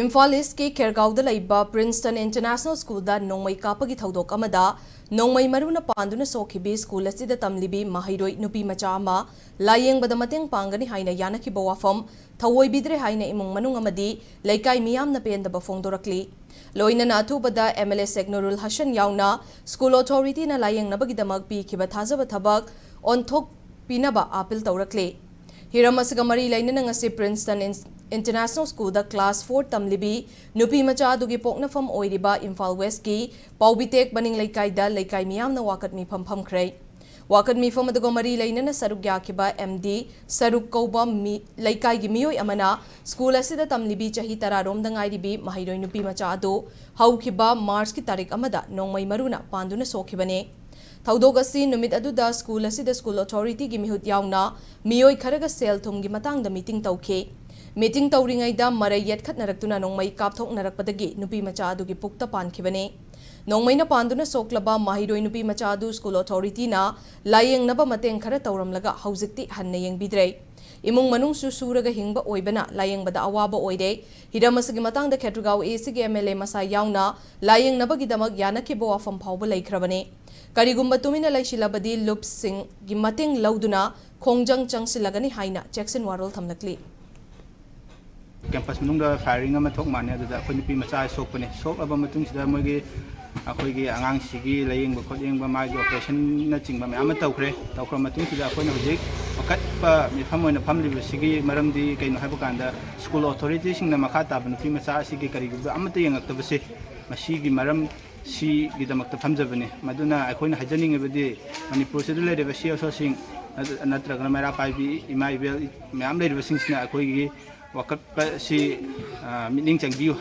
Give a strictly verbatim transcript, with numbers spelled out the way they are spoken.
ꯏꯝꯐꯥꯜ ꯏꯁꯀꯤ ꯈꯦꯔꯒꯥꯎꯗ ꯂꯩꯕ Princeton international ꯁ꯭ꯀꯨꯜꯗ ꯅꯣꯡꯃꯩ ꯀꯥꯞꯄꯒꯤ ꯊꯧꯗꯣꯛ ꯑꯃꯗ ꯅꯣꯡꯃꯩ ꯃꯔꯨꯅ ꯄꯥꯟꯗꯨꯅ ꯁꯣꯛꯈꯤꯕꯤ ꯁ꯭ꯀꯨꯜ ꯑꯁꯤꯗ ꯇꯝꯂꯤꯕꯤ ꯃꯍꯩꯔꯣꯏ ꯅꯨꯄꯤ ꯃꯆꯥ ꯑꯃ ꯂꯥꯌꯦꯡꯕꯗ ꯃꯇꯦꯡ ꯄꯥꯡꯒꯅꯤ ꯍꯥꯏꯅ ꯌꯥꯅꯈꯤꯕ ꯋꯥꯐꯝ ꯊꯧꯑꯣꯏꯕꯤꯗ꯭ꯔꯦ ꯍꯥꯏꯅ ꯏꯃꯨꯡ ꯃꯅꯨꯡ ꯑꯃꯗꯤ ꯂꯩꯀꯥꯏ ꯃꯤꯌꯥꯝꯅ ꯄꯦꯟꯗꯕ ꯐꯣꯡꯗꯣꯔꯛꯂꯤ꯫ ꯂꯣꯏꯅꯅ ꯑꯊꯨꯕꯗ ꯑꯦꯝ ꯑꯦꯜ ꯑꯦ ꯁꯦꯛ ꯅꯨꯔꯨꯜ ꯍꯁꯟ ꯌꯥꯎꯅ ꯁ꯭ꯀꯨꯜ ꯑꯣꯊꯣꯔꯤꯇꯤꯅ ꯂꯥꯌꯦꯡꯅꯕꯒꯤꯗꯃꯛ ꯄꯤꯈꯤꯕ ꯊꯥꯖꯕ ꯊꯕꯛ ꯑꯣꯟꯊꯣꯛꯄꯤꯅꯕ ꯑꯥꯄꯤꯜ ꯇꯧꯔꯛꯂꯤ꯫ ꯍꯤꯔꯝ ꯑꯁꯤꯒ ꯃꯔꯤ ꯂꯩꯅꯅ ꯉꯁꯤ ꯄ꯭ꯔꯤꯟꯁꯇꯟ ꯏꯟ-, ꯏꯟꯇꯔꯅꯦꯁꯅꯦꯜ ꯁ꯭ꯀꯨꯜꯗ ꯀ꯭ꯂꯥꯁ ꯐꯣꯔ ꯇꯝꯂꯤꯕꯤ ꯅꯨꯄꯤ ꯃꯆꯥ ꯑꯗꯨꯒꯤ ꯄꯣꯛꯅꯐꯝ ꯑꯣꯏꯔꯤꯕ ꯏꯝꯐꯥꯜ ꯋꯦꯁꯀꯤ ꯄꯥꯎꯕꯤꯇꯦꯛ ꯃꯅꯤꯡ ꯂꯩꯀꯥꯏꯗ ꯂꯩꯀꯥꯏ ꯃꯤꯌꯥꯝꯅ ꯋꯥꯀꯠ ꯃꯤꯐꯝ ꯐꯝꯈ꯭ꯔꯦ꯫ ꯋꯥꯀꯠ ꯃꯤꯐꯝ ꯑꯗꯨꯒ ꯃꯔꯤ ꯂꯩꯅꯅ ꯁꯔꯨꯛ ꯌꯥꯈꯤꯕ ꯑꯦꯝ ꯗꯤ ꯁꯔꯨꯛ ꯀꯧꯕ ꯃꯤ-, ꯂꯩꯀꯥꯏꯒꯤ ꯃꯤꯑꯣꯏ ꯑꯃꯅ ꯁ꯭ꯀꯨꯜ ꯑꯁꯤꯗ ꯇꯝꯂꯤꯕꯤ ꯆꯍꯤ ꯇꯔꯥ ꯔꯣꯝꯗ ꯉꯥꯏꯔꯤꯕꯤ ꯃꯍꯩꯔꯣꯏ ꯅꯨꯄꯤ ꯃꯆꯥ ꯑꯗꯨ ꯍꯧꯈꯤꯕ ꯃꯥꯔꯆꯀꯤ ꯇꯥꯔꯤꯛ ꯑꯃꯗ ꯅꯣꯡꯃꯩ ꯃꯔꯨꯅ ꯄꯥꯟꯗꯨꯅ ꯁꯣꯛꯈꯤꯕꯅꯤ꯫ ꯊꯧꯗꯣꯛ ꯑꯁꯤ ꯅꯨꯃꯤꯠ ꯑꯗꯨꯗ ꯁ꯭ꯀꯨꯜ ꯑꯁꯤꯗ ꯁ꯭ꯀꯨꯜ ꯑꯣꯊꯣꯔꯤꯇꯤꯒꯤ ꯃꯤꯍꯨꯠ ꯌꯥꯎꯅ ꯃꯤꯑꯣꯏ ꯈꯔꯒ ꯁꯦꯜ ꯊꯨꯝꯒꯤ ꯃꯇꯥꯡꯗ ꯃꯤꯇꯤꯡ ꯇꯧꯈꯤ꯫ ꯃꯤꯇꯤꯡ ꯇꯧꯔꯤꯉꯩꯗ ꯃꯔꯩ ꯌꯦꯠꯈꯠꯅꯔꯛꯇꯨꯅ ꯅꯣꯡꯃꯩ ꯀꯥꯞꯊꯣꯛꯅꯔꯛꯄꯗꯒꯤ ꯅꯨꯄꯤ ꯃꯆꯥ ꯑꯗꯨꯒꯤ ꯄꯨꯛꯇ ꯄꯥꯟꯈꯤꯕꯅꯤ꯫ ꯅꯣꯡꯃꯩꯅ ꯄꯥꯟꯗꯨꯅ ꯁꯣꯛꯂꯕ ꯃꯍꯩꯔꯣꯏ ꯅꯨꯄꯤ ꯃꯆꯥ ꯑꯗꯨ ꯁ꯭ꯀꯨꯜ ꯑꯣꯊꯣꯔꯤꯇꯤꯅ ꯂꯥꯌꯦꯡꯅꯕ ꯃꯇꯦꯡ ꯈꯔ ꯇꯧꯔꯝꯂꯒ ꯍꯧꯖꯤꯛꯇꯤ ꯍꯟꯅ ꯌꯦꯡꯕꯤꯗ꯭ꯔꯦ꯫ ꯏꯃꯨꯡ ꯃꯅꯨꯡꯁꯨ ꯁꯨꯔꯒ ꯍꯤꯡꯕ ꯑꯣꯏꯕꯅ ꯂꯥꯌꯦꯡꯕꯗ ꯑꯋꯥꯕ ꯑꯣꯏꯔꯦ꯫ ꯍꯤꯔꯝ ꯑꯁꯤꯒꯤ ꯃꯇꯥꯡꯗ ꯈꯦꯇ꯭ꯔꯤꯒꯥꯎ ꯑꯦ ꯁꯤꯒꯤ ꯑꯦꯝ ꯑꯦꯜ ꯑꯦ ꯃꯁꯥ ꯌꯥꯎꯅ ꯂꯥꯌꯦꯡꯅꯕꯒꯤꯗꯃꯛ ꯌꯥꯅꯈꯤꯕ ꯋꯥꯐꯝ ꯐꯥꯎꯕ ꯂꯩꯈ꯭ꯔꯕꯅꯤ꯫ ꯀꯔꯤꯒꯨꯝꯕ ꯇꯨꯃꯤꯟꯅ ꯂꯩꯁꯤꯜꯂꯕꯗꯤ ꯂꯨꯞꯁꯤꯡꯒꯤ ꯃꯇꯦꯡ ꯂꯧꯗꯨꯅ ꯈꯣꯡꯖꯪ ꯆꯪꯁꯤꯜꯂꯒꯅꯤ ꯍꯥꯏꯅ ꯆꯦꯛꯁꯤꯟ ꯋꯥꯔꯣꯜ ꯊꯝꯂꯛꯂꯤ꯫ ꯀꯦꯝꯄꯁ ꯃꯅꯨꯡꯗ ꯐꯥꯏꯌꯔꯤꯡ ꯑꯃ ꯊꯣꯛ ꯃꯥꯜꯂꯦ꯫ ꯑꯗꯨꯗ ꯑꯩꯈꯣꯏ ꯅꯨꯄꯤ ꯃꯆꯥ ꯁꯣꯛꯄꯅꯦ꯫ ꯁꯣꯛꯂꯕ ꯃꯇꯨꯡꯁꯤꯗ ꯃꯣꯏꯒꯤ, ꯑꯩꯈꯣꯏꯒꯤ ꯑꯉꯥꯡꯁꯤꯒꯤ ꯂꯥꯌꯦꯡꯕ ꯈꯣꯠꯌꯦꯡꯕ, ꯃꯥꯒꯤ ꯑꯣꯄꯔꯦꯁꯟꯅꯆꯤꯡꯕ ꯃꯌꯥꯝ ꯑꯃ ꯇꯧꯈ꯭ꯔꯦ꯫ ꯇꯧꯈ꯭ꯔ ꯃꯇꯨꯡꯁꯤꯗ ꯑꯩꯈꯣꯏꯅ ꯍꯧꯖꯤꯛ ꯑꯀꯠꯄ ꯃꯤꯐꯝ ꯑꯣꯏꯅ ꯐꯝꯂꯤꯕꯁꯤꯒꯤ ꯃꯔꯝꯗꯤ ꯀꯩꯅꯣ ꯍꯥꯏꯕ ꯀꯥꯟꯗ, ꯁ꯭ꯀꯨꯜ ꯑꯣꯊꯣꯔꯤꯇꯤꯁꯤꯡꯅ ꯃꯈꯥ ꯇꯥꯕ ꯅꯨꯄꯤ ꯃꯆꯥ ꯑꯁꯤꯒꯤ ꯀꯔꯤꯒꯨꯝꯕ ꯑꯃꯠꯇ ꯌꯦꯡꯉꯛꯇꯕꯁꯦ, ꯃꯁꯤꯒꯤ ꯃꯔꯝ ꯁꯤꯒꯤꯗꯃꯛꯇ ꯐꯝꯖꯕꯅꯤ꯫ ꯃꯗꯨꯅ ꯑꯩꯈꯣꯏꯅ ꯍꯥꯏꯖꯅꯤꯡꯉꯤꯕꯗꯤ, ꯃꯅꯤꯄꯨꯔꯁꯤꯗ ꯂꯩꯔꯤꯕ ꯁꯤ ꯑꯦꯁ ꯑꯣꯁꯤꯡ ꯅꯠꯇ꯭ꯔꯒꯅ ꯃꯩꯔꯥ ꯄꯥꯏꯕꯤ ꯏꯃꯥ ꯏꯕꯦꯜ ꯃꯌꯥꯝ ꯂꯩꯔꯤꯕꯁꯤꯡꯁꯤꯅ ꯑꯩꯈꯣꯏꯒꯤ ꯋꯥꯀꯠꯄ ꯑꯁꯤ, ꯑ, ꯃꯤꯠꯌꯦꯡ ꯆꯪꯕꯤꯌꯨ꯫